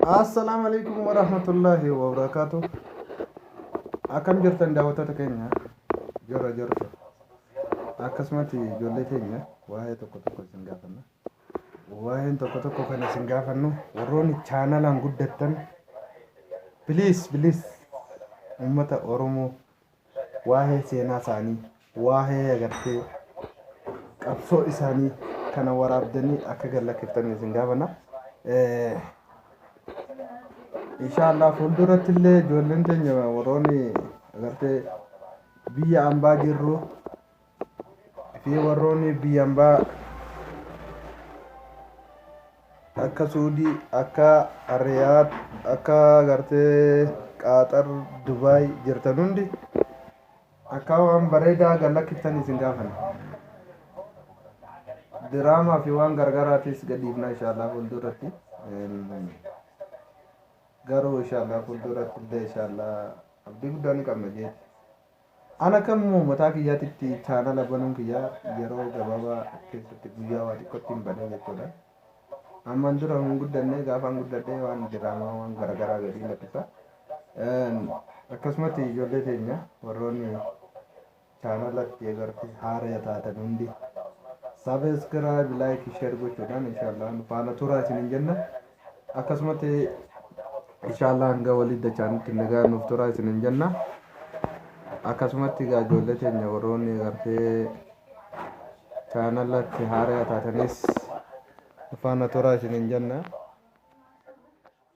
Assalaamu alaikum warahmatullahi wabarakaatu. Akkam jirtan daawwattoota keenya? Jirra jirtu. Akkasumatti ijoollee teenya waa'ee tokko tokko isin gaafanna. Waa'een tokko tokko kan isin gaafannu warroonni chaanalaan guddattan please please uummata Oromoo waa'ee seenaa isaanii waa'ee agartee qabsoo isaanii kana waraabdanii akka gad lakkiftan isin gaafanna. Inshaallah fuulduratti illee ijoolleen teenya warroonni agartee biyya ambaa jirru fi warroonni biyya ambaa akka Suudii, akka Riyaad, akka gartee Qaaxar, Dubaay jirtan hundi akka waan bareedaa gad lakkiftan isin gaafanna. Diraamaa fi waan gargaraatis gad dhiifna inshaallah fuulduratti. Garuu inshaallah fuulduratti illee inshaallah abdii guddaa ni qabna jeeti. An akka immoo mataa kiyyaatitti chaanala banuun kiyya yeroo gabaabaa keessatti guyyaa waa xiqqootti hin banee jechuudha. Amman dura hin guddanne gaafaan guddadhe waan diraamaa waan garaagaraa gadi lakkisa. Akkasumatti ijoollee teenya warroonni chaanalatti agartee haaraya taatan hundi subscribe like share gochuudhaan inshallah nu faana turaa isinin jenna. Akkasumatti inshallah hanga walii dachaanitti nagaa nuuf turaa isinin jenna. Akkasumatti egaa ijoollee teenya warroonni agartee chaanalatti haaraya taatanis nu faana turaa isinin jenna.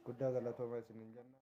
Guddaa galatooma isinin jenna.